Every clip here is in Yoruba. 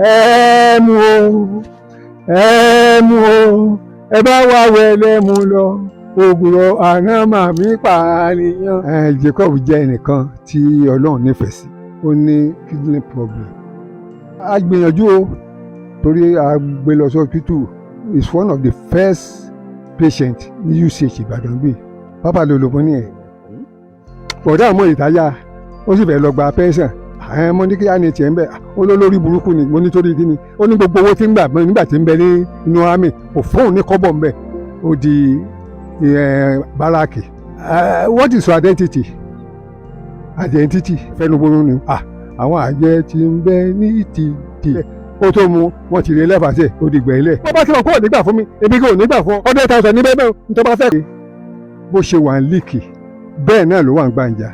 Ẹ̀mú o, ẹ̀mú o, ẹ bá wà wẹ̀lẹ̀ mú lọ, ògùrọ̀ àná màmí pààyàn. Jacob jẹ́ ẹnìkan tí Ọlọ́run nífẹ̀ẹ́ sí. Ó ní kidney problem. A gbìyànjú o, torí a gbé lọ sí hospital. Is one of the first patient ní UCH Ìbàdàn bíi pápá lòlòmọ́ ní ẹ̀. Bọ̀dá àmọ́ ìtáyà, ó sì fẹ́ lọ gba pension. Ẹ mo ní kí á ní tiẹ̀ ń bẹ̀. Ó ló lórí burúkú ni. Mo ní torí kí ni? Ó ní gbogbo owó tí ń gbà nígbà tí ń bẹ ní inú army, kò fóun ní kọ́bọ̀ ń bẹ̀. Ó di báràkì. What is your identity? Identity fẹnugboro ni àwọn àjẹ́ tí ń bẹ ní tìtì. Ó tó mu wọn ti rí lẹ́fàṣẹ́, ó di gbẹ̀yìnlẹ̀. Bó bá ti mọ̀ kó ò ní gbà fún mi, èmi kò ní gbà fún ọ. 100,000 ní bẹ́ẹ̀ bẹ́ẹ̀ ní tó bá fẹ́. Bó ṣe wà ní líìkì, bẹ́ẹ̀ náà ló wà ní gbàǹjà,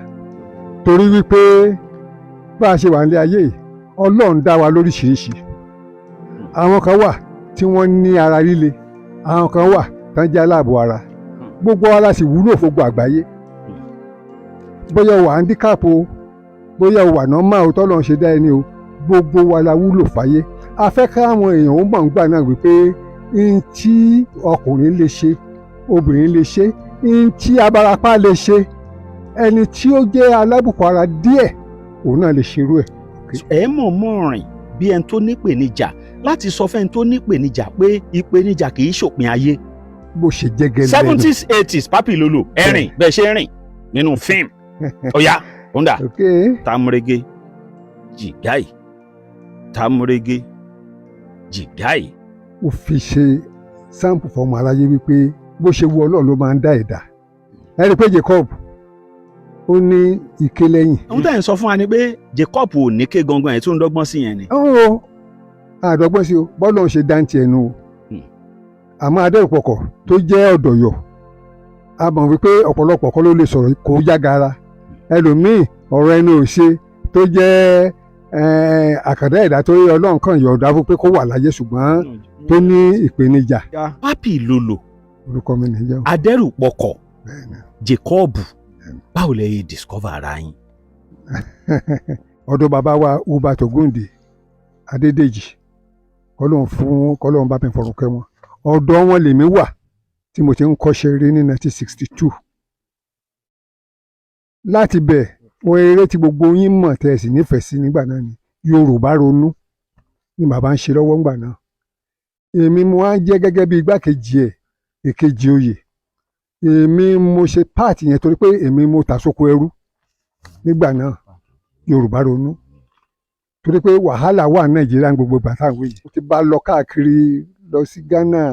torí wípé bá a ṣe wà nílé ayé yìí, Ọlọ́run dá wa lóríṣiríṣi. Àwọn kan wà tí wọ́n ní ara líle, àwọn kan wà tán jẹ́ aláàbò ara. Gbogbo wa la sì wúlò fún gbogbo àgbáyé. Bóyá o wà handicap o, bóyá o wà normal o, tọ́lọ́run ṣe dá ẹni o, gbogbo wa la wúlò fáyé. A fẹ́ káwọn èèyàn ó mọ̀ nígbà náà wípé n tí ọkùnrin lè ṣe, obìnrin lè ṣe, n tí abarapá lè ṣe, ẹni tí ó jẹ́ alábùkù ara díẹ̀, òun náà lè ṣerú ẹ̀. Ẹ mọ̀ mọ̀ rìn bí ẹni tó nípèníjà láti sọ fẹ́ni tó nípèníjà pé ìpèníjà kì í ṣòpin ayé. Bó ṣe jẹ́ gẹ́lẹ́ nù. 70s, 80s, Papi Lolo, ẹ rìn bẹ́ẹ̀ ṣe ń rìn nínú fíìmù. Ọ̀ya ọ̀ndà. Tamurege jìgáì, tamurege jìgáì. Ó fi ṣe sample fọmọ aráyé wípé bó ṣe wu Ọlọ́run ló máa ń dá ẹ̀dá. Ẹ rí i pé Jacob, ó ní ike lẹ́yìn. Ohun tẹ́ ẹ̀ ń sọ fún wa ni pé Jacob ò ní ké gangan, ẹ̀ tún ń dọ́gbọ́n sí yẹn ni. Ó àdọ́gbọ́n sí o, bọ́ọ̀lù ń ṣe dáńtì ẹnu o. Àmọ́ Adẹ́rùpọ̀kọ̀ tó jẹ́ ọ̀dọ̀yọ̀, a mọ̀ wípé ọ̀pọ̀lọpọ̀ kọ́ ló lè sọ̀rọ̀ kó jágara. Ẹlòmíì, ọ̀rọ̀ ẹnu ò ṣe, tó jẹ́ àkàndá ẹ̀dá tó yẹ Ọlọ́run kàn yọ̀ọ̀dá fún pé kó wà láyé, ṣùgbọ́n tó ní ìpèníjà. Papi Lolo. Orúkọ mi nìyẹn o. Adẹ́rùpọ̀kọ̀. Bẹ́ẹ̀ni. Jacob, báwo lẹ yẹ discover ara yín? Ọ̀dọ̀ bàbá wa Hubert Ògúndé Adédèjì, kọ́lọ́n fún kọ́lọ́n bá mi fọ̀rùn kẹ́ wọn, ọ̀dọ̀ wọn lèmi wà tí mo ti ń kọ́ṣẹ́ eré ní 1962. Láti bẹ̀ wọ́n, eré tí gbogbo yín mọ̀ tẹ́ ẹ sì nífẹ̀ẹ́ sí nígbà náà ni Yorùbá Ronú ni bàbá ń ṣe lọ́wọ́ ńgbà náà. Èmi mo wá ń jẹ́ gẹ́gẹ́ bí igbákejì ẹ̀, èkejì oyè. Èmi mo ṣe part yẹn torí pé èmi mo tà sóko ẹrú nígbà náà. Yorùbá Ronú, torí pé wàhálà wà ní Nàìjíríà ní gbogbo ìgbà táwọn yìí. Mo ti bá lọ káàkiri, lọ sí Ghana,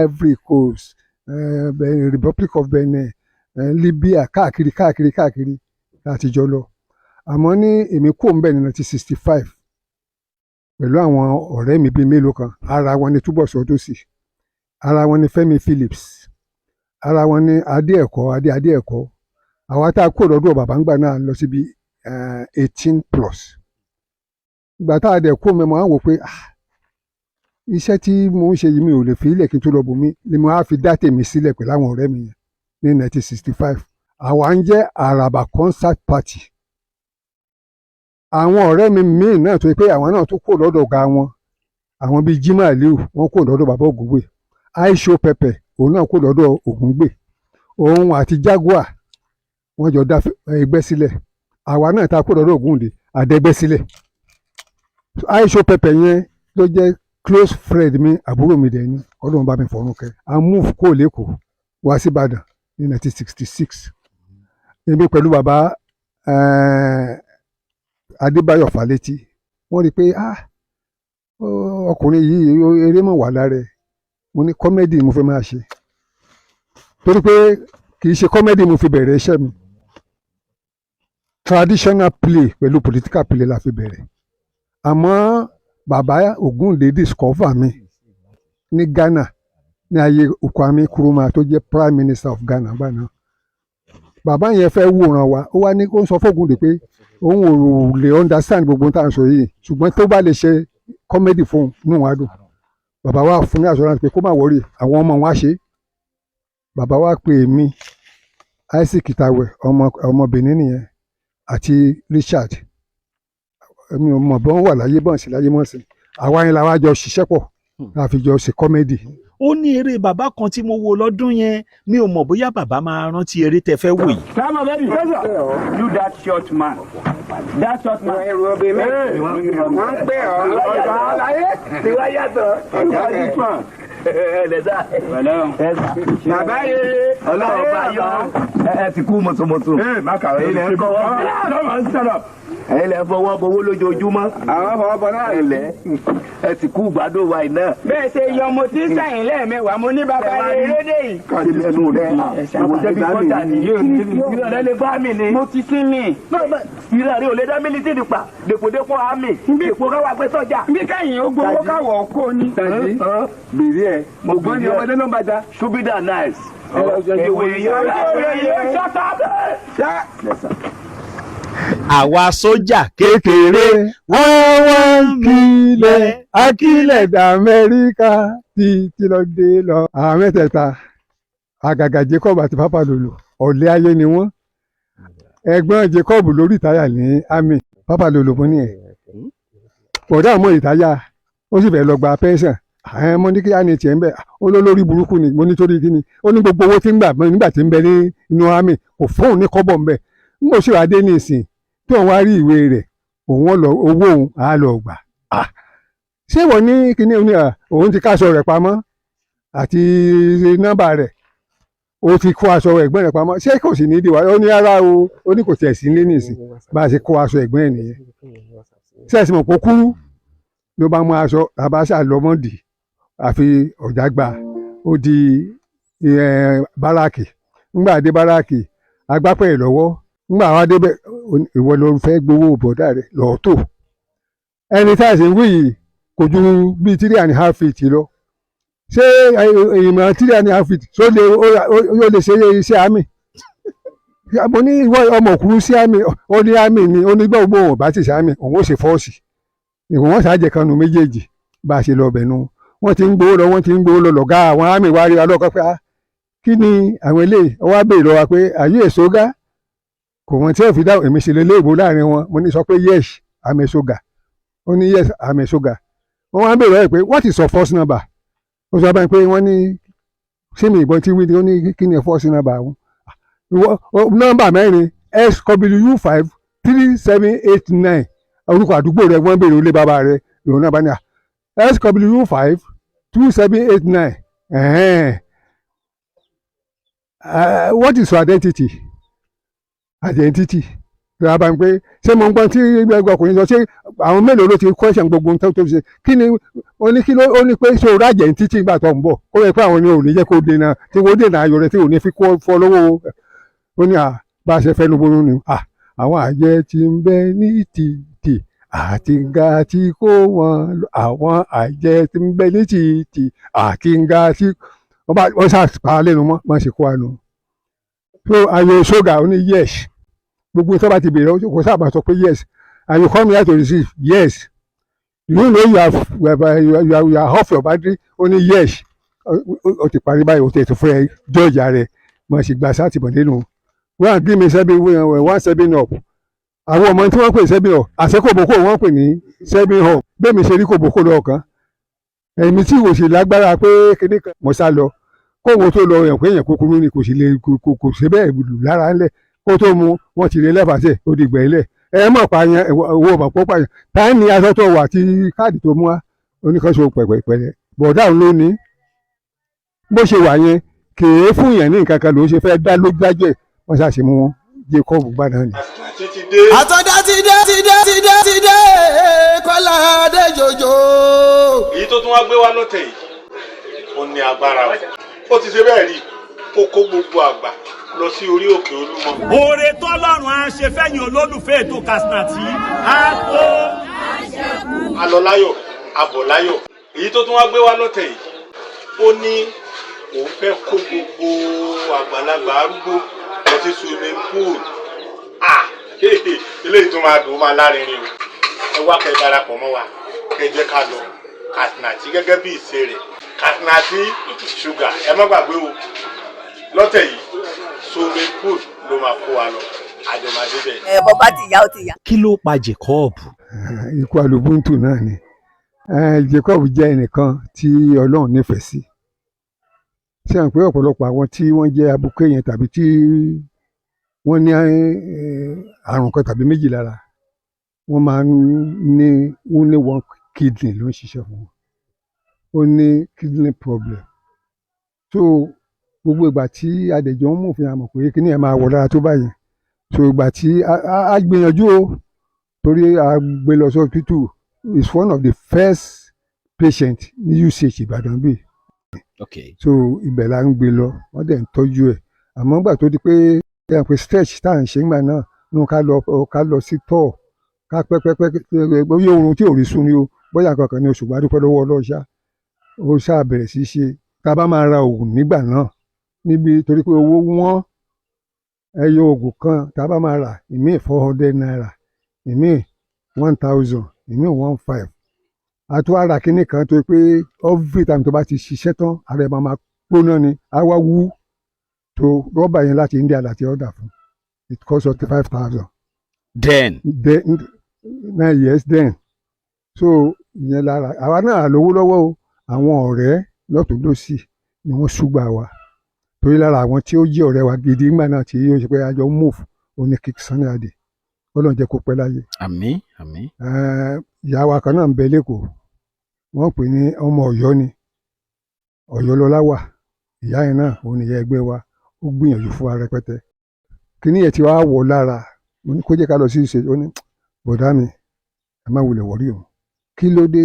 Ivory Coast, Benin, Republic of Benin, Libya, káàkiri káàkiri káàkiri láti jọ lọ. Àmọ́ ní èmi kúrò ńbẹ̀ ní 1965 pẹ̀lú àwọn ọ̀rẹ́ mi bíi mélòó kan. Ara wọn ni Túbọ̀sún Ọdọ́sì, ara wọn ni Fẹ́mi Phillips, ara wọn ni Adé Ẹ̀kọ́, Adé Ẹ̀kọ́. Àwa tá a kúrò lọ́dọ̀ bàbá ńgbà náà lọ síbi 18 plus. Ìgbà tá a dẹ̀ kó mẹ́mọ́, á wò pé ah, iṣẹ́ tí mo ń ṣe yìí, mi ò lè fi ilẹ̀ kí n tó lọ bò mí ni mo á fi dá tèmi sílẹ̀ pẹ̀lú àwọn ọ̀rẹ́ mi yẹn ní 1965. Àwa ń jẹ́ Àràbà Concert Party. Àwọn ọ̀rẹ́ mi míì náà tó yẹ pé àwọn náà tó kúrò lọ́dọ̀ ọ̀gá wọn, àwọn bíi Jimoh Aliu, wọ́n kúrò lọ́dọ̀ bàbá Ògúngbè. Aisho Pepper, òun náà kúrò lọ́dọ̀ Ògúngbè, òun àti Jaguar, wọ́n jọ dá ẹgbẹ́ sílẹ̀. Àwa náà tá a kúrò lọ́dọ̀ Ògúndé, àdẹ́gbẹ́ sílẹ̀. Aisho Pepper yẹn ló jẹ́ close friend mi, àbúrò mi dẹ̀ ni, Ọlọ́run bá mi fọ̀run kẹ́. A move kó lẹ́kọ̀ọ́ wá sí Ìbàdàn ní 1966, èmi pẹ̀lú bàbá Adébáyọ̀ Fálétí. Wọ́n rí i pé ah, ọkùnrin yìí, eré mọ̀ wà lára ẹ̀. Mo ní comedy mo fẹ́ máa ṣe, torí pé kì í ṣe comedy mo fi bẹ̀rẹ̀ iṣẹ́ mi. Traditional play pẹ̀lú political play la fi bẹ̀rẹ̀. Àmọ́ bàbá Ògúndé discover mi ní Ghana ní ayé Kwame Nkrumah tó jẹ́ Prime Minister of Ghana gbà náà. Bàbá yẹn fẹ́ wòran wa. Ó wá ní ó ń sọ fún Ògúndé pé òun ò lè understand gbogbo ohun tá à ń sọ yìí, ṣùgbọ́n tó bá lè ṣe comedy fún un, inú wa dùn. Bàbá wa fún ní assurance pé kó má worry, àwọn ọmọ wọn á ṣe. Bàbá wa pè mí, Isaac Tawẹ, ọmọ ọmọ Benin nìyẹn, àti Richard. Èmi ò mọ̀ bọ́n wà láyé, bọ́n sí láyé mọ́ sí. Àwa yẹn la wá jọ ṣiṣẹ́ pọ̀, la fi jọ ṣe comedy. Ó ní eré bàbá kan tí mo wo lọ́dún yẹn. Mi ò mọ̀ bóyá bàbá máa rántí eré tẹ fẹ́ wò yìí. Come on, baby. You that short man. That short man. Wọ́n ń pè ọ́. Tiwa yàtọ̀. Look at this one. Ẹlẹ́sà. Bàbá rere. Ọlọ́run bá yọ. Ẹ ti kú mọ̀tòmọ̀tò. Hey, Maka. Ilẹ̀ ń kọ́wọ́. Come on, shut up. Ẹ̀yin lẹ fọwọ́ bowó lójoojúmọ́. Àwọn fọwọ́ bọ náà. Ẹlẹ́ ẹ ti kú gbádùn wa iná. Bẹ́ẹ̀ ṣe yọ mo ti ń sàyìn lẹ́ẹ̀mẹ́wàá, mo ní bàbá rere dé yìí. Kí lẹ́nu rẹ̀? Ìwòsàn bí kọ́jà ni. Ìrọ̀ rẹ lè bá mi ni. Mo ti sí mi. Ìrọ̀ rẹ ò lè dá mílítìrì pa. Dèpòdépò àmì. Dèpò káwá pé sọ́jà. Bí kẹ́yìn ó gbowó káwọ̀ kó ni. Tàjí. Bèrè ẹ̀. Ògbọ́n ni ọmọdé ló ń bàjá. Ṣúbídà nice. Ìwé yìí. Shut up. Àwa sójà kékeré wọ́n wá ń kílẹ̀ akílẹ̀ dà Amẹ́ríkà títí lọ dé lọ. Àwọn mẹ́tẹ̀ẹ̀ta, àgàgà Jacob àti Papa Lolo, ọ̀lẹ́ ayé ni wọ́n. Ẹ̀gbọ́n Jacob ló retire ní army. Papa Lolo mọ́ ní ẹ̀ bọ̀dá ọmọ ìtayà, ó sì fẹ́ lọ gba pension. Àwọn ọmọ ní kí á ní tiẹ̀ ń bẹ̀. Ó ló lórí burúkú ni. Mo nítorí kí ni? Ó ní gbogbo owó tí ń gbà nígbà tí ń bẹ ní inú army, kò fóun ní kọ́bọ̀ ń bẹ̀. Ń bò sì wá dé ní ìsìn tí òun wá rí ìwé rẹ̀, òun ó lọ owó òun á lọ gbà. Ah, ṣé wọ́n ní kíní? Ní à, òun ti káṣọ rẹ̀ pamọ́ àti nọ́mbà rẹ̀. Ó ti kó aṣọ ẹ̀gbọ́n rẹ̀ pamọ́. Ṣé kò sì ní ìdíwà? Ó ní rárá o, ó ní kò tiẹ̀ sí nílé nìsín. Bá a ṣe kó aṣọ ẹ̀gbọ́n ẹ̀ nìyẹn. Ṣẹ́ẹ̀sì mọ̀ pé ó kúrú ló bá mú aṣọ àbáṣà lọ́mọdì àfi ọ̀já gbà. Ó di báràkì. Ńgbà dé báràkì, agbápẹ́ ẹ̀ lọ́wọ́. Ńgbà wá débẹ̀, ó ní, ìwọ ló fẹ́ gbowó bọ̀dá rẹ̀ lọ́ọ́ tó ẹni tá a sì ń wí yìí kò ju bíi 3.5 feet lọ. Ṣé ìmọ̀ 3.5 feet ṣó lè ó lè ṣe iṣẹ́ army? Mo ní ìwọ ọmọ òkúrú sí army. Ó ní army ni. Ó ní gbọ́ òun ò bá ti ṣe army, òun ó ṣe force. Ìwọ̀n wọn ṣàjẹ́ kanu méjèèjì. Bá a ṣe lọ bẹ̀ nu, wọ́n ti ń gbowó lọ, wọ́n ti ń gbowó lọ. Lọ̀gá àwọn army wá rí wa lọ́kọ́ pé, ah, kí ni àwọn eléyìí? Wọ́n wá béèrè lọ́wọ́ wa pé, "Are you a soldier?" Kò wọ́n tí ò fi dáhùn. Èmi sì lè léèbó láàrin wọn. Mo ní sọ pé, "Yes, I'm a soldier." Ó ní, "Yes, I'm a soldier." Wọ́n wá ń béèrè lọ́wọ́ pé, "What is your first number?" Ó sọ báyìí pé wọ́n ní ṣé mi ìbọn tí wí ni. Ó ní kí ni first number àwọn? Nọ́mbà mẹ́rin, SW53789. Orúkọ àdúgbò rẹ̀ wọ́n béèrè, olé bàbá rẹ̀ lòun náà bá ní à SW52789. What is your identity? Identity lọ́wọ́ bá ń pé ṣé mo ń gbọ́n tí gbogbo ọkùnrin sọ? Ṣé àwọn mélòó ló ti question gbogbo nǹkan tó fi ṣe? Kí ni ó ní? Kí ló ó ní pé ṣé o rájẹ̀ ní títí ìgbà tó ń bọ̀? Ó yẹ pé àwọn ni ò ní jẹ́ kó dènà tí wọ́n dènà ayọ̀ rẹ̀ tí ò ní fi kó fọ́ lọ́wọ́. Ó ní à bá a ṣe fẹ́nu bonú ni à àwọn àjẹ́ tí ń bẹ ní títì àti nga tí kó wọn, àwọn àjẹ́ tí ń bẹ ní títì àti nga tí wọ́n bá wọ́n ṣàpá lẹ́nu mọ́ wọ́n sì kó wa nù. So ayò sóga, ó ní yes. Gbogbo tó bá ti bèrè, kò sábà sọ pé yes. And you come here to receive? Yes. You know you are off your battery? Ó ní yes. Ó ti parí báyìí. Ó ti ètò fún ẹ jọ́ọ̀jà rẹ̀. Mo sì gba sátìmọ̀lé nù. Wọ́n give me seven one seven up. Àwọn ọmọ tí wọ́n pè seven up, àṣẹ kòbókò wọ́n pè ní seven up. Bẹ́ẹ̀ mi ṣe rí kòbókò lọ́ọ̀kan, èmi tí kò sì lágbára pé kíní kan mo sá lọ. Kóhun tó lọ yàn pé èèyàn kúkúrú ni, kò sì lè kò ṣe bẹ́ẹ̀ lù lára ńlẹ̀. Kó tó mu, wọ́n ti lè lẹ́fàṣẹ̀, ó di gbẹ̀lẹ̀. Ẹ mọ̀ pààyàn, owó ọmọ pọ̀ pààyàn táyà ní aṣọ tó wà àti káàdì tó mú wa oníkanṣe pẹ̀pẹ̀pẹ̀lẹ̀. Bọ̀dá òun ló ní bó ṣe wà yẹn, kèé fún yẹn ní nǹkan kan ló ṣe fẹ́ dá lójú dájú ẹ̀. Wọ́n ṣàṣì mú Jacob gbàdá ni. Títí dé. Àtọ̀dá ti dé, ti dé, ti dé, ti dé, Kọ́lá dé jòjò. Èyí tó tún wá gbé wá lọ́tẹ̀ yìí, ó ní agbára o. Ó ti ṣe bẹ́ẹ̀ rí, ó kó gbogbo àgbà lọ sí orí òkè Olúmọ. Oore tọ́lọ́run á ṣe fẹ́yìn olólùfẹ́ ètò Katsina á tó. A lọ láyọ̀, a bọ̀ láyọ̀. Èyí tó tún wá gbé wá lọ́tẹ̀ yìí, ó ní òun fẹ́ kó gbogbo àgbàlagbà arúgbó lọ sí swimming pool. Ah, eléyìí tó máa dùn, ó máa lárinrin o. Ẹ wá kẹ́ darapọ̀ mọ́ wa, kẹ́ jẹ́ ká lọ. Katsina gẹ́gẹ́ bí ìṣe rẹ̀, Katsina sugar, ẹ má gbàgbé o. Lọ́tẹ̀ yìí, swimming pool ló máa kó wa lọ, àjọmọdé bẹ́ẹ̀. Ẹ bọ́ bá ti yá, ó ti yá. Kí ló pa Jacob? Ikú alubuntu náà ni. Jacob jẹ́ ẹnìkan tí Ọlọ́run nífẹ̀ẹ́ sí. Ṣé à ń pé ọ̀pọ̀lọpọ̀ àwọn tí wọ́n jẹ́ abuké yẹn tàbí tí wọ́n ní àrùn kan tàbí méjì lára, wọ́n máa ń ní only one kidney ló ń ṣiṣẹ́ fún wọn. Ó ní kidney problem. So gbogbo ìgbà tí adẹ̀jọ́ ń mú òfin, àmọ̀ pé kíní ẹ̀ máa wọ̀ lára tó báyìí. So ìgbà tí a gbìyànjú o, torí a gbé lọ sí hospital, is one of the first patient ní UCH Ìbàdàn bíi. So ibẹ̀ la ń gbé lọ, wọ́n dẹ̀ ń tọ́jú ẹ̀. Àmọ́ nígbà tó di pé ẹ pé stretch tá à ń ṣe ńgbà náà nù, ká lọ sí tọ̀, ká pẹ́pẹ́pẹ́, bóyá oorun tí ò rí sùn ni o, bóyá kankan ni o, ṣùgbọ́n a dúpẹ́ lọ́wọ́ Ọlọ́run ṣá, ó ṣáà bẹ̀rẹ̀ sí í ṣe. Tá a bá máa ra oògùn nígbà náà níbi, torí pé owó wọ́n, ẹyọ oògùn kan tá a bá máa rà, ìmíì ₦400, ìmíì 1,000, ìmíì 1,500. Àti wàá ra kinní kan tó pé every time tó bá ti ṣiṣẹ́ tán, ara ẹ̀ máa máa gbóná ni, á wá wú tó rọ́bà yẹn láti India láti order fún. It cost 45,000. Then. Then, 9 years then. So ìyẹn lára àwa náà lówó lọ́wọ́ o. Àwọn ọ̀rẹ́ lọ́tún lọ́sì ni wọ́n ṣùgbà wa, torí lára àwọn tí ó jẹ́ ọ̀rẹ́ wa gidi nígbà náà tí ó ṣe pé a jọ move, ó ní King Sunny Adé. Ọlọ́run jẹ́ kó pẹ́ láyé. Àmín, àmín. Ìyá wa kan náà ń bẹ lẹ́kọ̀ọ́, wọ́n pè ní ọmọ Ọ̀yọ́ ni, Ọ̀yọ́ lọ́lá wà. Ìyá yẹn náà, òun nìyá ẹgbẹ́ wa, ó gbìyànjú fún wa rẹpẹtẹ. Kíní yẹn ti wá wọ̀ lára. Mo ní kó jẹ́ ká lọ sí ìṣe. Ó ní, "Bọ̀dá mi, ẹ má wulẹ̀ wọ̀rí òun." Kí ló dé?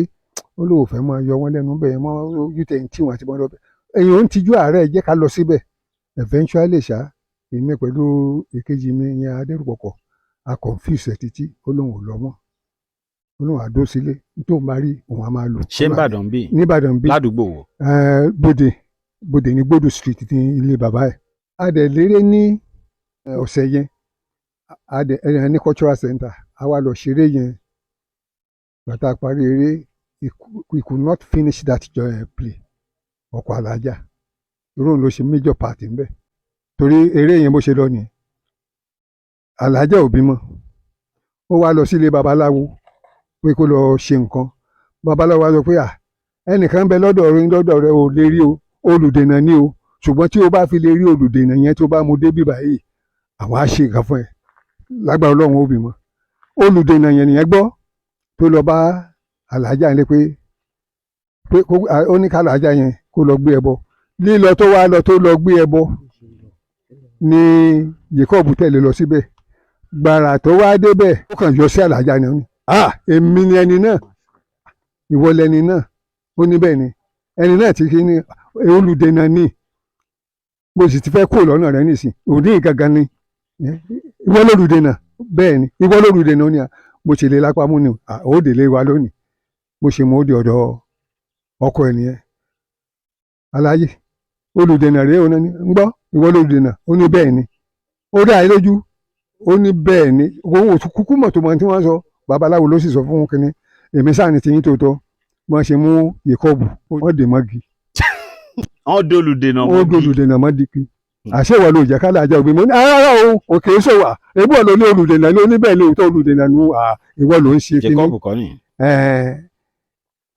Ó lóun fẹ́ máa yọ wọ́n lẹ́nu bẹ́ẹ̀ mọ́, ojú tẹ̀ ń tì wọ́n àti mọ́ èèyàn ń tijú ààrẹ, jẹ́ ká lọ síbẹ̀. Eventually ṣá, èmi pẹ̀lú èkejì mi yẹn, Adérùpọ̀kọ̀, a confuse ẹ̀ títí, ó lóun ò lọ mọ́, ó lóun àdó sílé, tó ń bá rí òun á máa lò. Ṣé nìbàdàn bíi? Nìbàdàn bíi. Ládùúgbò wo? Bòdè, Bòdè ní Gbódù Street ní ilé bàbá ẹ̀. A dẹ̀ léré ní ọ̀sẹ̀ yẹn, a dẹ̀ ní cultural center, a wá lọ ṣeré yẹn. Bàtà parí eré, he could not finish that play. Ọkọ̀ alájà irú òun ló ṣe major part ńbẹ̀, torí eré yẹn bó ṣe lọ nìyẹn. Alájà ò bímọ, ó wá lọ sílé babaláwo pé kó lọ ṣe nǹkan. Babaláwo wá sọ pé, à, ẹnìkan ń bẹ lọ́dọ̀ rẹ, lọ́dọ̀ rẹ, ò lè rí o, olùdènà ni o, ṣùgbọ́n tí o bá fi lè rí olùdènà yẹn, tó bá mú dé bíbá yìí, àwọn á ṣe nǹkan fún ẹ, lágbára Ọlọ́run ó bímọ. Olùdènà yẹn nìyẹn gbọ́ tó lọ bá alájà yẹn pé ó ní ká alájà yẹn kó lọ gbé ẹbọ. Lílọ tó wá lọ, tó lọ gbé ẹbọ ní Jacob tẹ̀lé lọ síbẹ̀. Gbàrà tó wá débẹ̀, ó kàn yọ sí alájà ni, ó ní, "Ah, èmi ni ẹni náà." "Ìwọ lẹni náà?" Ó ní, "Bẹ́ẹ̀ ni, ẹni náà ti kí ni olùdènà ni, mo sì ti fẹ́ kó lọ́nà rẹ nísìn òní gangan ni." "Ìwọ lolùdènà?" "Bẹ́ẹ̀ ni." "Ìwọ lolùdènà?" Ó ní, "À, mo ṣe lè lápá mú ni ó délé wa lónìí." Mo ṣe mọ́ ó di ọ̀dọ̀ ọkọ ẹ̀ nìyẹn. "Aláyé, olùdènà rèé." Ó ní, "Ń gbọ́, ìwọ lolùdènà?" Ó ní, "Bẹ́ẹ̀ ni." "Ó dá ẹ lójú?" Ó ní, "Bẹ́ẹ̀ ni." Òun ò kúkú mọ̀ tó mọ tí wọ́n sọ. Babaláwo ló sì sọ fún kínní, "Èmi sáà ní tiyín tòótọ́." Wọ́n ṣe mú Jacob, wọ́n dè mọ́gi. Wọ́n dolùdènà. Ó dolùdènà mọ́gi. "Àṣẹ ìwọ ló jẹ́ ká lájà òbí?" Mo ní, "Rárá o, òkè sọ̀wà ebú ọ̀lọ́ ní olùdènà ní oníbẹ̀ ní òótọ́ olùdènà nu ìwọ ló ń ṣe kínní." Jacob kọ́ ni.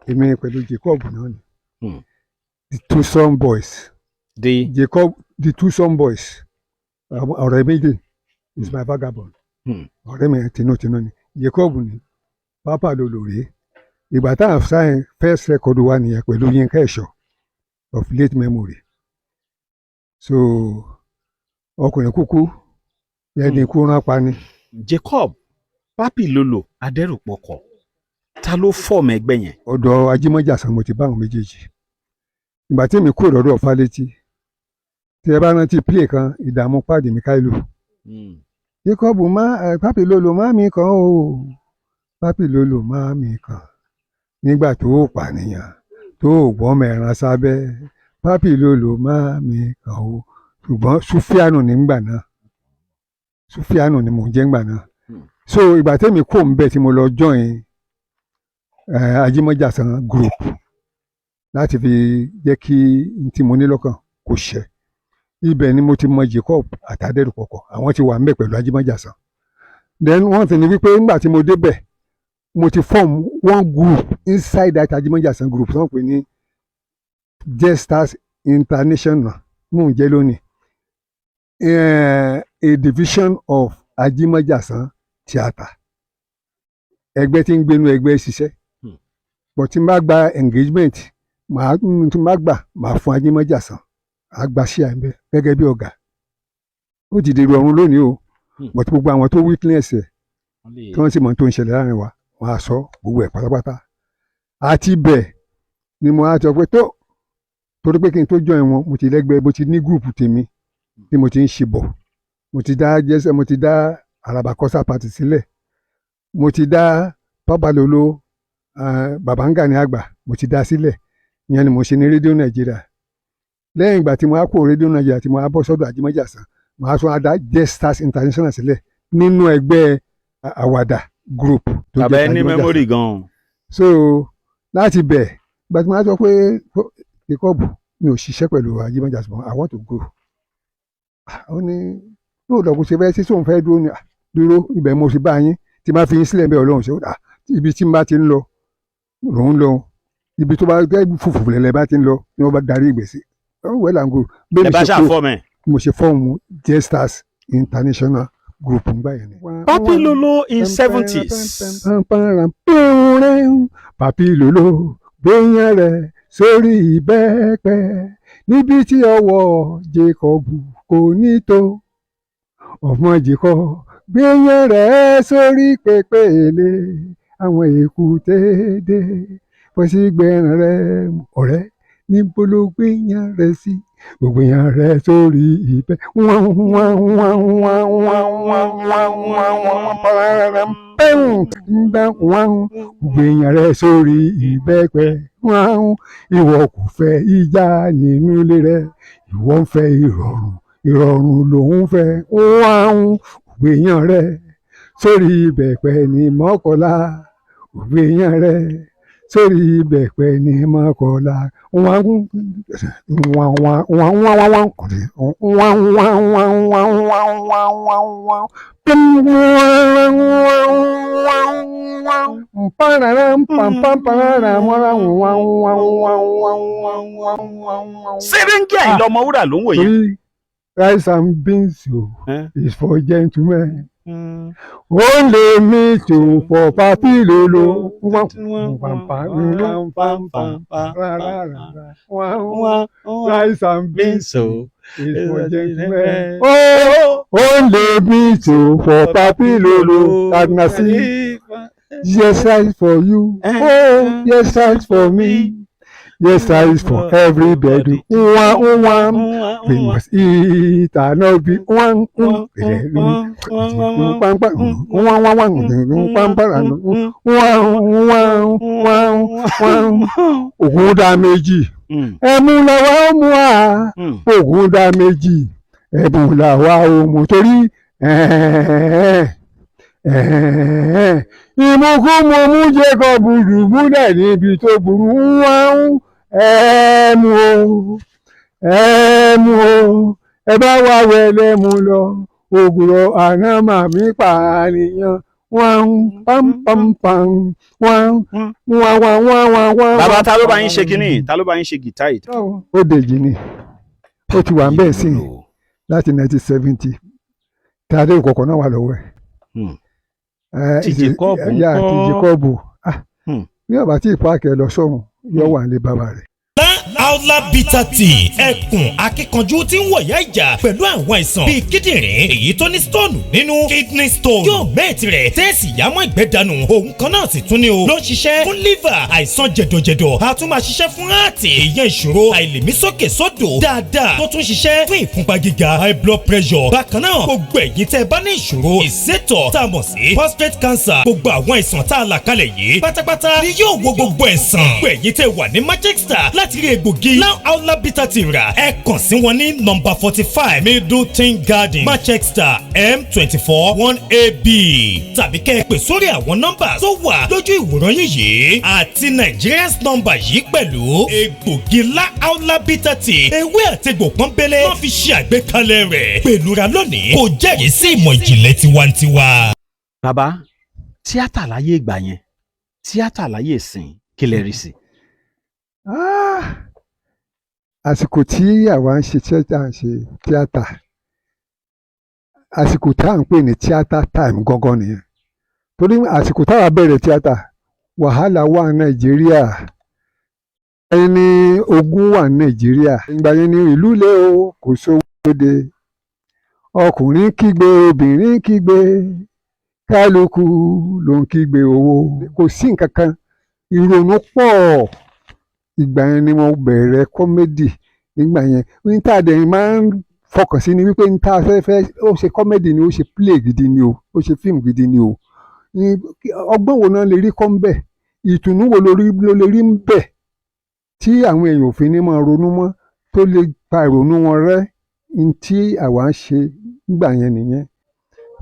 Èmi pẹ̀lú Jacob náà ni. The Twosome Boys. The Jacob, the Twosome Boys, ọ̀rẹ́ méjì, is my vagabond. Ọ̀rẹ́ mi tinútinú ni Jacob ni pápá ló lò rèé. Ìgbà tá à ń sign first record wa nìyẹn pẹ̀lú Yínká Ẹ̀ṣọ́ of late memory. So ọkùnrin kúkú ẹni kú rán pa ni. Jacob Pápìlólò Adẹ́rùpọ̀kọ̀, ta ló form ẹgbẹ́ yẹn? Ọ̀dọ̀ Ajímọ́jàsán mo ti bá àwọn méjèèjì. Ìgbà tí èmi kúrò lọ́dọ̀ Fálétí, tí ẹ bá rántí play kan, Ìdààmú Pàdé Míkáìlù. Jacob má Pápìlólò má mi kàn o, Pápìlólò má mi kàn, nígbà tó o pànìyàn tó o gbọ́n mẹ́ran sábẹ́, Pápìlólò má mi kàn o. Ṣùgbọ́n Sufianu nígbà náà, Sufianu ni mò ń jẹ́ ńgbà náà. So ìgbà tẹ́mi kò ń bẹ̀ tí mo lọ join Ajímọ́jàsán group láti fi jẹ́ kí n tí mo ní lọ́kàn kó ṣẹ, ibẹ̀ ni mo ti mọ Jacob àtàdẹ́rùpọ̀kọ̀. Àwọn ti wà ń bẹ̀ pẹ̀lú Ajímọ́jàsán. Then wọ́n ti ní wípé nígbà tí mo débẹ̀ Mo ti form one group inside that Ajimonjasan group tí wọ́n pè ní Jesters International, mò ń jẹ́ lónìí, a division of Ajimonjasan Theatre, ẹgbẹ́ tí ń gbénú ẹgbẹ́ ṣiṣẹ́. But tí n bá gba engagement, màá tí n bá gbà, màá fún Ajimonjasan, àá gba sí àìbẹ gẹ́gẹ́ bí ọ̀gá. Ó ti dèrò ọ̀run lónìí o. But gbogbo àwọn tó witness ẹ̀, tí wọ́n sì mọ̀ tó ń ṣẹlẹ̀ láàrin wa, wọ́n á sọ gbogbo ẹ̀ pátápátá. Àti bẹ́ẹ̀ ni mo á sọ pé tó, torí pé kí n tó join wọn, mo ti lẹ́gbẹ́, mo ti ní group tèmi tí mo ti ń ṣe bọ̀. Mo ti dá jẹ́sẹ̀, mo ti dá Àràbà Concert Party sílẹ̀, mo ti dá Pápálolo Babangani àgbà, mo ti dá sílẹ̀. Ìyẹn ni mo ṣe ní Rédíò Nàìjíríà. Lẹ́yìn ìgbà tí mo á kó Rédíò Nàìjíríà, tí mo á bọ́ sọ́dọ̀ Àjímọ́jàsán, màá tún á dá Jesters International sílẹ̀ nínú ẹgbẹ́ àwàdà group tó Bàbá, jẹ́ ẹ ní Àjímọ́jàsán. memory gan-an. So láti bẹ̀, ìgbà tí mo á sọ pé, "Jacob, mi ò ṣiṣẹ́ pẹ̀lú Àjímọ́jàsán mọ́, I want to go." Ah, ó ní yóò lọ kó ṣe fẹ́ sí sóun fẹ́ dúró ni. Ah, dúró ibẹ̀, mo sì bá yín tí bá fi yín sílẹ̀ bẹ́ẹ̀. Ọlọ́run ṣe ó, ah, ibi tí n bá ti ń lọ lòun lọ, ibi tó bá gẹ́ fùfù lẹ̀lẹ̀ bá ti ń lọ ni wọ́n bá darí ìgbésí. Oh, well and good. Bẹ́ẹ̀ Ẹ mi bá ṣe kúrò, ṣàfọ́ mẹ́. mo ṣe form Jesters International Group ńgbà yẹn ni. Papilolo in 70s. Papilolo gbéyàn rẹ̀ sórí ìbẹ́pẹ níbi tí ọwọ́ Jacob kò ní tó, ọmọ Jacob gbéyàn rẹ̀ sórí pépèlé, àwọn èkúté dé wọ́n sì gbẹ̀ràn rẹ̀. Ọ̀rẹ́, níbo ló gbéyàn rẹ̀ sí? Gbéyàn rẹ̀ sórí ìbẹ́ wọ́n wọ́n wọ́n wọ́n wọ́n wọ́n wọ́n wọ́n wọ́n pẹ́ùn wọ́n gbéyàn rẹ̀ sórí ìbẹ́pẹ wọ́n. Ìwọ kò fẹ́ ìjà nínú ilé rẹ̀, ìwọ ń fẹ́ ìrọ̀rùn, ìrọ̀rùn lòún fẹ́. Wọ́n gbéyàn rẹ̀ sórí ìbẹ́pẹ ní Mọ́kọ́lá, gbéyàn rẹ̀ sórí ìbẹ́pẹ ní Mọ́kọ́lá. Wọ́n wọ́n wọ́n wọ́n wọ́n wọ́n wọ́n wọ́n wọ́n wọ́n wọ́n wọ́n wọ́n wọ́n wọ́n. Sẹ́rẹ́ǹgì Àyìnlá Ọmọwúrà ló ń wò yẹn. Torí rice and beans o is for gentlemen, only me to for Papi Lolo. Rice and beans is for gentlemen. Oh, only me to for Papi Lolo. Agnasi, yes, rice for you. Oh, yes, rice for me. Yes, rice for everybody. One, one. We must eat and not be one. One, one, one, one, one, one. Ògùn dá méjì. Ẹ̀mú làwa ó mú wa. Ògùn dá méjì. Ẹ̀bùn làwa ó mú torí ìmúkúmu mú Jacob dùbúlẹ̀ níbi tó burú. Wọ́n ẹ̀ẹ́mú o, ẹ̀ẹ́mú o, ẹ bá wà wẹ̀lẹ̀ mú lọ ògùrọ̀ àná màmí pààyàn wọ́n pam pam pam wọ́n wọ́n wọ́n wọ́n wọ́n wọ́n. Bàbá, ta ló bá yín ṣe kínní? Ta ló bá yín ṣe gìtá yìí? Ó dèjì ni, ó ti wà ń bẹ́ẹ̀ sí láti 1970 tí adé ìkọ̀kọ̀ náà wà lọ́wọ́ ẹ̀. Ti Jacob Ya ńkọ́? Ti Jacob, ah, bí ọba tí ìpáàkì ẹ lọ sọ́run, yóò wà nílé bàbá rẹ̀. Aula Bitter Tea, ẹkùn akíkanjú tí ń wọ̀yá ìjà pẹ̀lú àwọn àìsàn bíi kíndìnrín èyí tó ní stone nínú, kidney stone, yóò mẹ́ẹ̀tì rẹ̀ tẹ́ẹ̀sì yámọ́ ìgbẹ́ dànù. Òun kan náà sì tún ní o ló ń ṣiṣẹ́ fún liver, àìsàn jẹ̀dọ̀jẹ̀dọ̀, a tún máa ṣiṣẹ́ fún heart, ìyẹn ìṣòro àìlèmísókè sódò dáadáa, tó tún ṣiṣẹ́ fún ìfúnpá gíga, high blood pressure. Bákan náà, gbogbo ẹ̀yin tẹ́ ẹ bá ní ìṣòro ìsétọ̀ tá a mọ̀ sí prostate cancer, gbogbo àwọn àìsàn tá a là kalẹ̀ yìí pátápátá ni yóò wo gbogbo ẹ̀sán. Gbogbo ẹ̀yin tẹ́ wà ní Manchester láti rí egbògi Now Aula Bitter Tea rà, ẹ kàn sí wọn ní nọ́mbà 45 Middleton Garden, Manchester, M24 1AB, tàbí kẹ́ ẹ pè sórí àwọn nọ́mbà tó wà lójú ìwòran yín yìí àti Nigerians nọ́mbà yìí pẹ̀lú. Egbògi La Aula Bitter Tea, ewé àtegbò pọ́nbélé wọ́n fi ṣe àgbékalẹ̀ rẹ̀ pẹ̀lú ra lónìí, kò jẹ́rìí sí ìmọ̀ ìjìnlẹ̀ tiwantiwa. Bàbá, tíátà láyé ìgbà yẹn. Tíátà láyé ìsìn, kí lẹ rí sí? Ah! Àsìkò tí àwa ń ṣe tíátà, ń ṣe tíátà, àsìkò tá à ń pè ní tíátà time gangan nìyẹn, torí àsìkò táwa bẹ̀rẹ̀ tíátà, wàhálà wà ní Nàìjíríà, ẹni ogun wà ní Nàìjíríà. Ìgbà yẹn ni ìlú lé o, kò sówó lóde, ọkùnrin kígbe, obìnrin kígbe, kálukú ló ń kígbe owó, kò sí nǹkan kan, ìrònú pọ̀. Ìgbà yẹn ni mo bẹ̀rẹ̀ comedy. Nígbà yẹn, ní tá a dẹ̀ máa ń fọkàn sí ni wípé ní tá a fẹ́ fẹ́ ó ṣe comedy ni, ó ṣe play gidi ni o, ó ṣe fíìmù gidi ni o. Ní ọgbọ́n wo náà lè rí kọ́ ń bẹ̀, ìtùnú wo ló lè rí ń bẹ̀ tí àwọn èèyàn ò fi ní máa ronú mọ́, tó lè pa ìrònú wọn rẹ́. Ní tí àwa ń ṣe nígbà yẹn nìyẹn.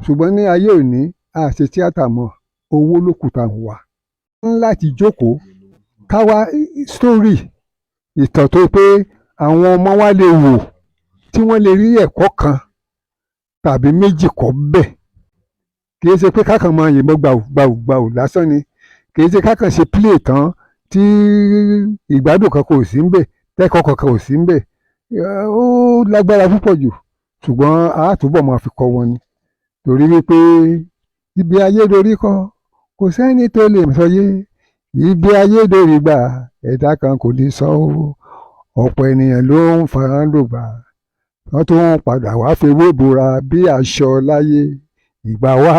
Ṣùgbọ́n ní ayé òní, a ṣe tíátà mọ́, owó ló kù tá à ń wá. Ń láti jókòó ká wá story, ìtàn tó pé àwọn ọmọ wa lè wò, tí wọ́n lè rí ẹ̀kọ́ kan tàbí méjì kọ́ bẹ́ẹ̀. Kì í ṣe pé kákan máa yìnbọn gbàù gbàù gbàù lásán ni, kì í ṣe kákan ṣe play tán tí ìgbádùn kan kò sí ń bẹ̀, tẹ́kọ̀ọ́ kankan ò sí ń bẹ̀. Ó lágbára púpọ̀ jù, ṣùgbọ́n a túbọ̀ máa fi kọ́ wọn ni, torí wípé ibi ayé dorí kọ, kò sẹ́ni tó lè sọ yé. Ibi ayé dorí gbà, ẹ̀dá kan kò lè sọ ó. Ọ̀pọ̀ ènìyàn ló ń fara lògbà, wọ́n tún ń padà wá fewé bora bí aṣọ láyé. Ìgbà wá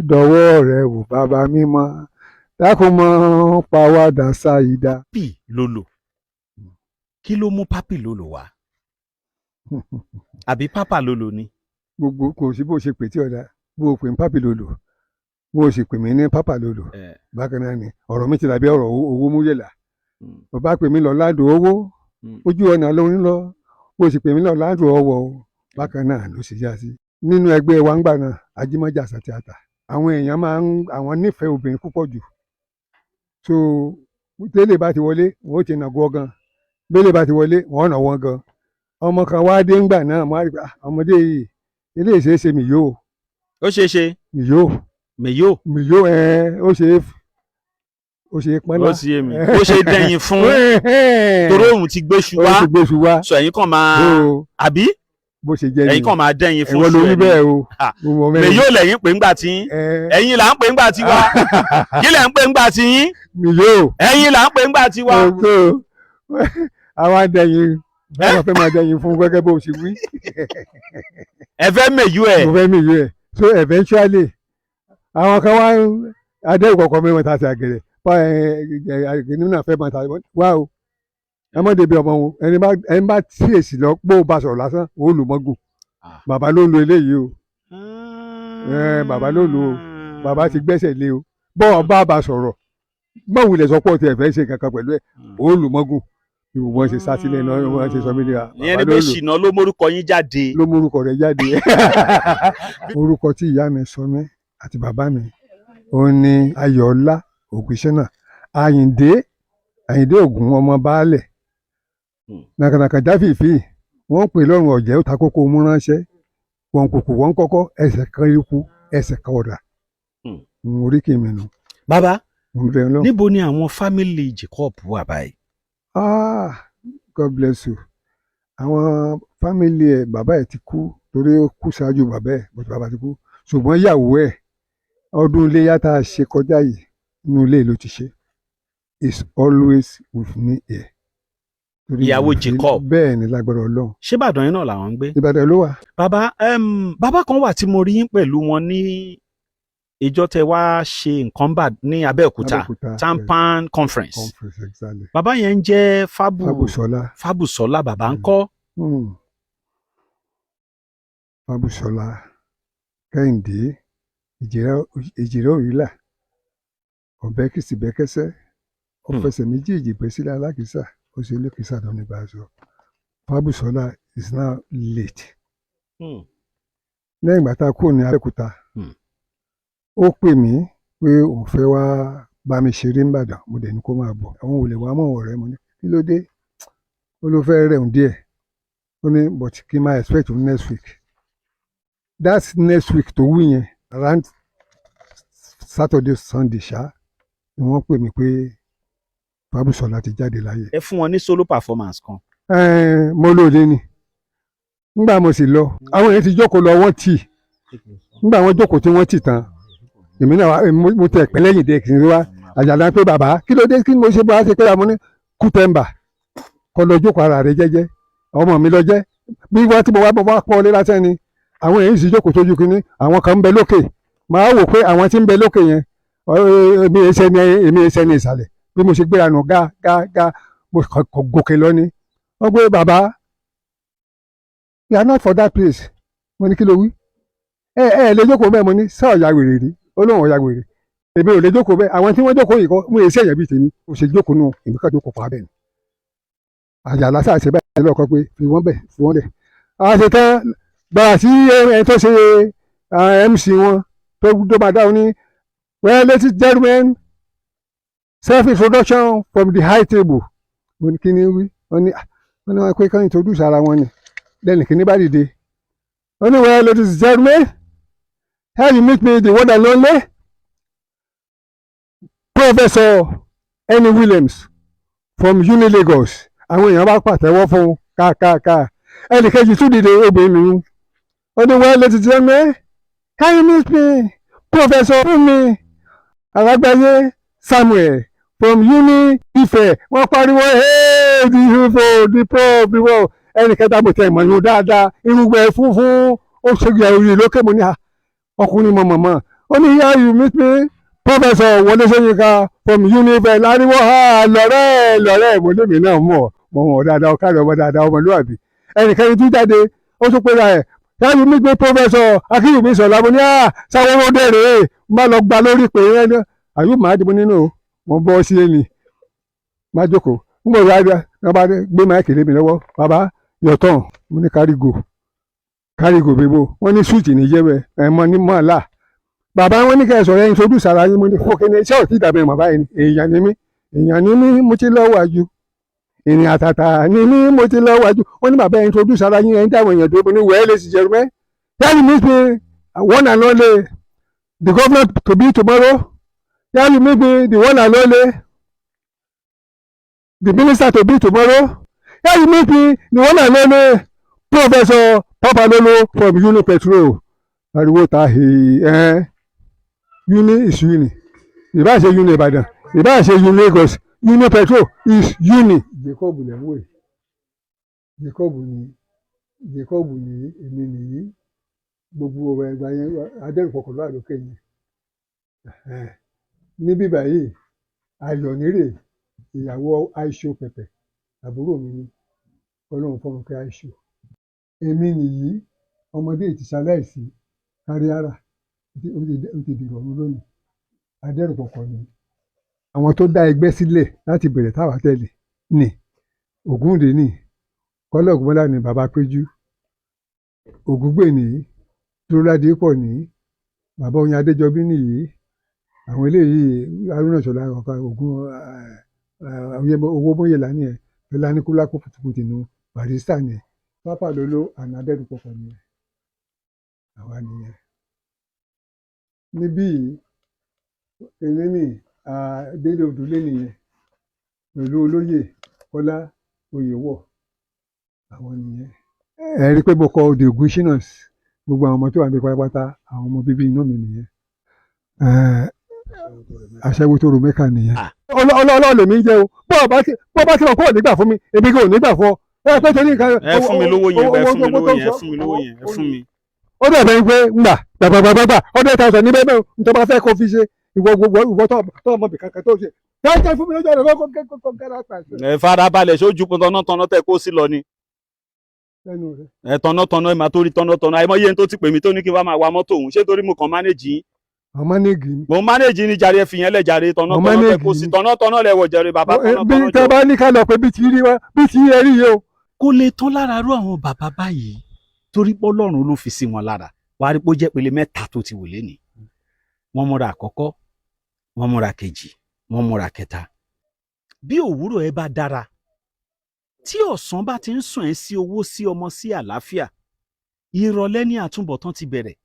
dọwọ́ rẹ̀ wò, bàbá mímọ́, dákun mọ́ pa wá dà sáìdá. Pápì Lolo, kí ló mú Pápì Lolo wá, àbí Pápá Lolo ni? Gbogbo kò sí bó ṣe pè tí ọ̀dà, bó o pè ní Pápì Lolo, bó o sì pè mí ní Pápá Lolo, bákan náà ni. Ọ̀rọ̀ mi ti dàbí ọ̀rọ̀ owó múyẹ̀lá. Bàbá pè mí lọ ládùn owó, ojú ọ̀nà ló ń lọ. Bó o sì pè mí lọ ládùn ọwọ́ o, bákan náà ló ṣe já sí. Nínú ẹgbẹ́ wa ńgbà náà, Ajímọ́jà tíátà, àwọn èèyàn máa ń àwọn nífẹ̀ẹ́ obìnrin púpọ̀ jù. So tẹ́lẹ̀ bá ti wọlé, wọ́n ó ti nà gọ́ gan. Bẹ́lẹ̀ bá ti wọlé, wọ́n nà wọ́n gan. Ọmọ kan wá dé ńgbà náà, mo á rí i pé, ah, ọmọdé yìí, eléyìí ṣeé ṣe mí yóò. Ó ṣeé ṣe. Mí yóò. Mèyó. Mí yóò ẹ, ó ṣe é pọ́nlá. Ó sì yé mi, ó ṣe dẹ́yìn fún torí òun ti gbéṣu Ó wá. ti gbéṣu wá. Sọ ẹ̀yin kàn máa So, àbí bó ṣe jẹ́ ẹ̀yin kàn máa dẹ́yìn fún ìwọ ló ṣu wí ẹ̀ ni. bẹ́ẹ̀ o. Ah, Mo mọ mẹ́rin. Mèyó lẹ́yìn pé ńgbà tí ẹ̀yin là ń pè ńgbà tí wá. Kí lẹ̀ ń pè ńgbà tí yín? Mí yóò. Ẹ̀yin là ń pè ńgbà tí wá. So àwa dẹ̀yìn, báwa fẹ́ máa dẹ̀yìn fún gẹ́gẹ́ bó ṣe wí. Ẹ fẹ́ mèyó ẹ̀. Mo fẹ́ mí yóò ẹ̀. So eventually, àwọn kan wá adẹ́rù kọ̀ọ̀kan mẹ́wọ̀n tá a ti àgẹ̀rẹ̀ nínú náà fẹ́ máa ta wá o. Ẹ mọ̀ débi ọmọ wọn, ẹni bá tíyèsí lọ pé ó bá sọ̀rọ̀ lásán, ó lù mọ́gùn. Bàbá ló ń lo eléyìí o. Bàbá ló lò ó, bàbá ti gbẹ́sẹ̀ lé o. Bọ́ọ̀ bá sọ̀rọ̀, báwo lè sọ pé o tiẹ̀ fẹ́ ṣe kankan pẹ̀lú ẹ̀, ó lù mọ́gùn. Bí wọ́n ṣe sá sílẹ̀ náà, wọ́n ṣe sọ mí ní wa. Ìyẹn ni pé ṣìnà ló mórúkọ yín jáde. Ló mórúkọ rẹ̀ jáde. Orúkọ tí ìyá mi sọ mí àti bàbá mi, òun ni Ayọ̀ọ́lá Ògúnṣẹ́nà Àyìndé, Àyìndé Ògún, ọmọ baálẹ̀ nàkànàkàn jáfìfì. Wọ́n pè lọ́rùn ọ̀jẹ̀, ó ta kókó mú ránṣẹ́ wọn kòkò, wọ́n kọ́kọ́ ẹsẹ̀ kan ikú, ẹsẹ̀ kan ọ̀dà. Oríkì mi nù. Bàbá, Mo bẹ̀ lọ. níbo ni àwọn family Jacob wà báyìí? Ah, God bless you. Àwọn family ẹ̀, bàbá ẹ̀ ti kú, torí ó kú ṣáájú bàbá ẹ̀, bọ́tù bàbá ti kú. Ṣùgbọ́n ìyàwó ẹ̀, ọdún iléyà tá a ṣe kọjá yìí, inú ilé ló ti ṣe, is always with me here. Torí Ìyàwó mo fi- Jacob. Bẹ́ẹ̀ ni, lágbára Ọlọ́run. Ṣé Ìbàdàn yín náà làwọn ń gbé? Ìbàdàn ló wà. Bàbá, bàbá kan wà tí mo rí yín pẹ̀lú wọn ní ìjọ tẹ wá ṣe nǹkan bà ní Abẹ́òkúta. Abẹ́òkúta. Tampan conference. Conference, exactly. Bàbá yẹn ń jẹ́ Fábù. Fábùsọlá. Fábùsọlá, bàbá ń kọ́? Fábùsọlá Kẹ́hìndé, Ìjìrẹ́ Òrìlà, ọ̀bẹ kìsì bẹ́kẹ́sẹ́, ó fẹsẹ̀ méjèèjì bẹ́ sílẹ̀ alákìísà, ó ṣe lókìísà tó nígbà sọ. Fábùsọlá is now late. Lẹ́yìn ìgbà tá a kúrò ní Abẹ́òkúta, ó pè mí pé òun fẹ́ wá bá mi ṣeré n'Ìbàdàn. Mo dẹ̀ ní kó máa bọ̀. Àwọn ò lè wá mọ̀ ọ̀rẹ́. Mo ní kí ló dé? Ó ló fẹ́ rẹ̀ òun díẹ̀. Ó ní but kí n máa expect òun next week. That's next week tó wí yẹn, around Saturday, Sunday ṣá. Ni wọ́n pè mí pé Fábùsọ̀lá ti jáde láyé. Ẹ fún wọn ní solo performance kan. Ẹ̀ẹ́n, mo lóde ni. Nígbà mo sì lọ, àwọn èèyàn ti jókòó lọ, wọ́n tì. Nígbà wọ́n jókòó tí wọ́n tì tán, èmi náà mo tẹ̀ pẹ́ lẹ́yìn dé kì í wá àjàlá pé, "Bàbá, kí ló dé? Kí ni mo ṣe?" Bá a ṣe pé àmọ́ ní kútẹ́ǹbà kọ́ lọ jókòó ara rẹ jẹ́jẹ́, ọmọ mi lọ jẹ́ bí wọ́n tí mo wá bọ́ wá pọ́ lé lásán ni. Àwọn èèyàn sì jókòó sójú kínní, àwọn kan ń bẹ lókè. Màá wò pé àwọn tí ń bẹ lókè yẹn, èmi ẹsẹ̀ ní ìsàlẹ̀. Bí mo ṣe gbéra nù gá gá gá, mo kọ̀ gòkè lọ ni. Wọ́n gbé, "Bàbá, you are not for that place." Mo ní, "Kí ló wí? Ẹ ẹ lè jókòó bẹ́ẹ̀." Mo ní, "Sá ọ̀ya wèrè rí?" Ó lóun ọ̀ya wèrè. Èmi ò lè jókòó bẹ́ẹ̀. Àwọn tí wọ́n jókòó yìí kọ́ mo lè ṣẹ̀yẹ̀ bíi tèmi. Mo ṣe jókòó nù, èmi kà jókòó pa bẹ́ẹ̀ ni. Àjàlá sáà ṣe báyìí lọ́kọ́ pé fi wọ́n bẹ̀, fi wọ́n lẹ̀. A ṣe tán gbàrà sí ẹni tó ṣe MC wọn tó bá dáhùn ní, "Well, ladies and gentlemen, self introduction from the high table." Mo ní, "Kí ni wí?" Wọ́n ní wọ́n pé kán introduce ara wọn ni. Lẹ́nu kìíní bá dìde, wọ́n ní, "Well, ladies and gentlemen, here you meet me, the one and only Professor Enny Williams from Uni Lagos." Àwọn èèyàn bá pàtẹ́wọ́ fún un káàkáà. Ẹnì kejì tún dìde, obìnrin nù. Ó ní, "Well, ladies and gentlemen, can you meet me, Professor Fúnmi Alágbáyé Samuel from Uni Ife." Wọ́n pariwo, "Hey, the info, the prof, the prof." Ẹnì kẹta, mo tẹ ìmọ̀ yín dáadáa, irúgbẹ́ funfun, ó ṣe orí lókè. Mo ní, "À, ọkùnrin mọ̀ mọ̀mọ́." Ó ní, "Here you meet me, Professor Wọlé Ṣóyínká from Uni Ife." Láriwo, "Ha, lọ́rẹ́ lọ́rẹ́." Mo lémi náà mọ̀ mọ̀ wọ́n dáadáa, ọ̀kadà ọmọ dáadáa, ọmọlúwàbí. Ẹnìkẹ́ni tún jáde, ó tún pera ẹ̀, "Here you meet me, Professor Akínyìnbí Sọ̀lá." Mo ní, "À, sáwọn ọmọdé rèé." N bá lọ gba lórí pé ẹni àyù máa dìbò nínú mo bọ́ sí ẹni má jókòó. N bọ̀ wá, wọ́n bá gbé mic lé mi lọ́wọ́, "Bàbá, your turn." Mo ní, "Carry go, carry go bíbó." Wọ́n ní suit ní jẹ́ bẹ́ẹ̀ ẹ̀ mọ́ ní mọ́ là. Bàbá, wọn ní kẹ́ ẹ sọ̀rọ̀ ẹyin tó dùn sára yín. Mo ní fún kíni iṣẹ́ òtí ìdàbẹ̀ mọ̀ báyìí ni. Èèyàn ni mí, èèyàn ni mí, mo ti lọ́wọ́ àjù ìrìn àtàtà ni mí, mo ti lọ́wọ́ àjù. Wọ́n ní, "Bàbá, ẹyin tó dùn sára yín." Ẹyin táwọn èèyàn dúró. Mo ní, "Well, ladies and gentlemen, here you meet me, one and only, the governor to be tomorrow. Here you meet me, the one and only, the minister to be tomorrow. Here you meet me, the one and only Professor Papalolo from Unipetrol." Ariwo ta hì ẹ́. Uni is uni. Ìbá ṣe Uni Ìbàdàn, ìbá ṣe Uni Lagos, Unipetrol is uni. Jacob lẹ̀ ń wò yìí. Jacob ní, Jacob ní, èmi nìyí. Gbogbo ọ̀rọ̀ ẹgbàá yẹn, adẹ́rùpọ̀kọ̀ ló wà lókè yẹn. Níbí báyìí, Ayọ̀nírè, ìyàwó Aisho Pẹ̀pẹ̀, àbúrò mi ni. Ọlọ́run fọmọ pé Aisho. Èmi nìyí, ọmọdé ti ṣaláìsí káríára, ó ti dìrọ̀ ọ̀run lónìí. Adẹ́rùpọ̀kọ̀ ni. Àwọn tó dá ẹgbẹ́ sílẹ̀ láti bẹ̀rẹ̀ táwa tẹ̀lé ní Ògúndé ní Kọ́lá Ògúnmọ́lá ní bàbá Péjú Ògúngbè ní Dúróládìpọ̀ ní bàbá Oyin Adéjọbí nìyí. Àwọn eléyìí, Haruna Ṣọlá ọ̀kan Ògún owó Mọ́yẹ̀lá nìyẹn, Fẹlá Aníkúlápó Kútì nù, Barrister nìyẹn, Pápá Lolo àná Adẹ́rùpọ̀kọ̀ nìyẹn. Àwa nìyẹn. Níbí yìí, èmi ní Délé Odùlé nìyẹn pẹ̀lú olóyè Kọ́lá Oyèwọ̀, àwọn nìyẹn. Ẹ rí i pé mo kọ The Ogunshinas. Gbogbo àwọn ọmọ tó wà níbi pátápátá, àwọn ọmọ bíbí inú mi nìyẹn. Aṣẹ́wó tó ro mẹ́kà nìyẹn. Ọlọ́ọ̀lọ́ lèmi ń jẹ́ o. Bó ọba ti mọ̀ kó ò ní gbà fún mi, èmi kò ní gbà fún ọ. Ẹ pé torí nǹkan. Ẹ fún mi lówó yẹn, ẹ fún mi lówó yẹn, ẹ fún mi lówó yẹn, ẹ fún mi. Ó dẹ̀ bẹ́ẹ̀ pé ngbà gbàgbàgbàgbà 100,000 ní bẹ́ẹ̀ bẹ́ẹ̀ nítorí bá fẹ́ kó fi ṣe ìwọ gbogbo ìwọ tó ọmọ bì kankan tó ṣe dájẹ́ fún mi lọ́jọ́ rẹ̀ kó kẹ́rẹ́ pàṣẹ. Ẹ farabalẹ̀, sójú tọ̀nàtọ̀nà tẹ kó sí lọ ni. Lẹ́nu rẹ̀. Ẹ tọ̀nàtọ̀nà, ẹ máa tó rí tọ̀nàtọ̀nà. Àìmọye tó ti pè mí tó ní kí n wá máa wa mọ́tò òun. Ṣé torí mo kàn manage yín? Àwọn manage mi. Mo manage ní jàre. Ẹ fi yẹn lẹ̀ jàre. Tọ̀nàtọ̀nà tẹ kó sí, tọ̀nàtọ̀nà lẹ wọ̀ jàre, bàbá. Bí Tọ̀nàtọ̀nà tẹ jọ. bá ní ká lọ pé bí ti rí wa, bí ti rí rí yìí o. Kó lè tán lára rú àwọn bàbá báyìí, torí pé Ọlọ́run ló fi sí wọn lára. Wàá rí pé ó jẹ́ pele mẹ́ta tó ti wò lénìí. Wọ́n múra àkọ́kọ́, wọ́n múra kejì, wọ́n múra kẹta. Bí òwúrọ̀ ẹ bá dára, tí ọ̀sán bá ti ń sùn ẹ́ sí owó, sí ọmọ, sí àlàáfíà, ìrọ̀lẹ́ ní àtúbọ̀tán ti bẹ̀rẹ̀.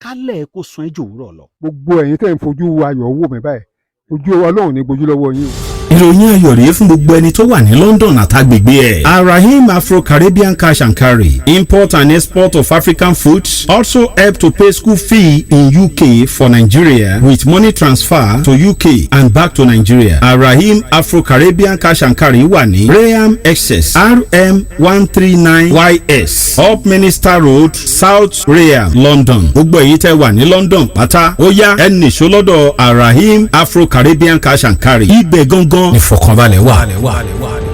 Kálẹ̀ ẹ kó sun ẹ́ jòwúrọ̀ lọ. Gbogbo ẹ̀yin tẹ́ ń fojú ayọ̀ wò mí báyìí. Ojú Ọlọ́run ní gbojú lọ́wọ́ yín o. Ìròyìn ayọ̀ rèé fún gbogbo ẹni tó wà ní London àtàgbègbè ẹ̀. Arahim Afro-Caribbean Cash and Carry, import and export of African foods, also help to pay school fee in UK for Nigeria with money transfer to UK and back to Nigeria. Arahim Afro-Caribbean Cash and Carry wà ní Rainham, Essex, RM139 YS, Upminster Road, South Rainham, London. Gbogbo èyí tẹ́ wà ní London pátá, ó yá, ẹ nìṣó lọ́dọ̀ Arahim Afro-Caribbean Cash and Carry. Ibẹ̀ gangan ìfọ̀kànbalẹ̀ wà.